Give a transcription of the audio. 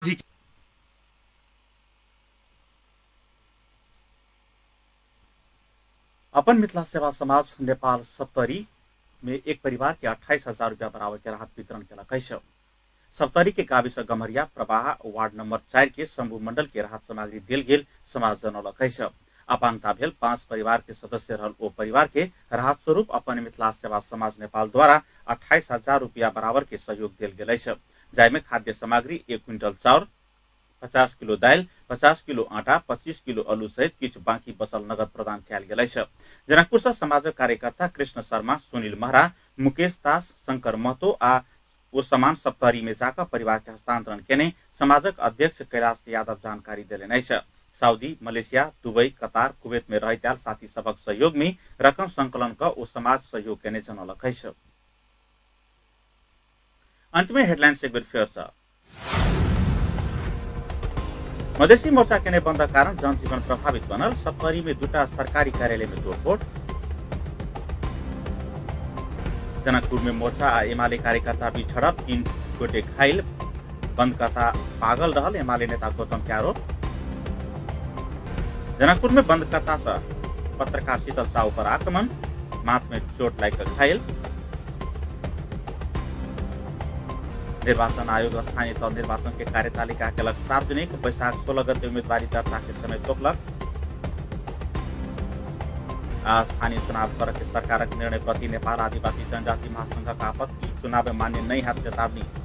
जी अपन मिथिला सेवा समाज नेपाल सप्तरी में एक परिवार के 28,000 रुपया बराबर के राहत वितरण केलक अछि। सप्तरी के गाविस गम्हरिया प्रवाह वार्ड नंबर 4 के शंभू मंडल के राहत सामग्री देल गेल समाज जनौलक अछि। अपांगता भेल 5 परिवार के सदस्य रहल ओ परिवार के राहत स्वरूप अपन मिथिला सेवा समाज नेपाल द्वारा 28,000 रुपया बराबर के सहयोग देल गेल अछि, जाहिमे खाद्य सामग्री 1 क्विंटल चाउर, 50 किलो दालि, 50 किलो आटा, 25 किलो आलू सहित किछु बाँकी बचल नगद प्रदान कयल गेल अछि। जनकपुर सँ समाजक कार्यकर्ता कृष्ण शर्मा, सुनील महरा, मुकेश दास, शंकर महतो आ ओ सामान सप्तरी में जाकर परिवार के हस्तांतरण केने समाजक अध्यक्ष कैलाश यादव जानकारी देलनि अछि। Saudi, Malaysia, Dubai, Qatar, Kuwait में रहैत आयल साथी सबक सहयोग में रकम संकलन क ओ समाज सहयोग केने जनौलक अछि। अंत में हेडलाइंस एक बेर फेर सँ। मधेसी मोर्चा केने बंदक कारण जनजीवन प्रभावित बनल। सप्तरी में 2 सरकारी कार्यालय में तोड़फोड़। जनकपुर में मोर्चा आ एमाले कार्यकर्ता बीच झड़प, 3 गोटे घायल, बंदकर्ता पागल रहल एमाले नेता गौतम के आरोप। जनकपुर में बंदकर्ता से पत्रकार शीतल साहू पर आक्रमण, माथ में चोट लागि घायल। निर्वाचन आयोग स्थानीय तह निर्वाचन के कार्यतालिका केलक सार्वजनिक। बैशाख 16 गते उम्मीदवारी दर्ता के समय तोकलक। स्थानीय चुनाव कर के सरकारक निर्णय प्रति नेपाल आदिवासी जनजाति महासंघक आपत्ति, चुनाव मान्य नहीं हैत चेतावनी।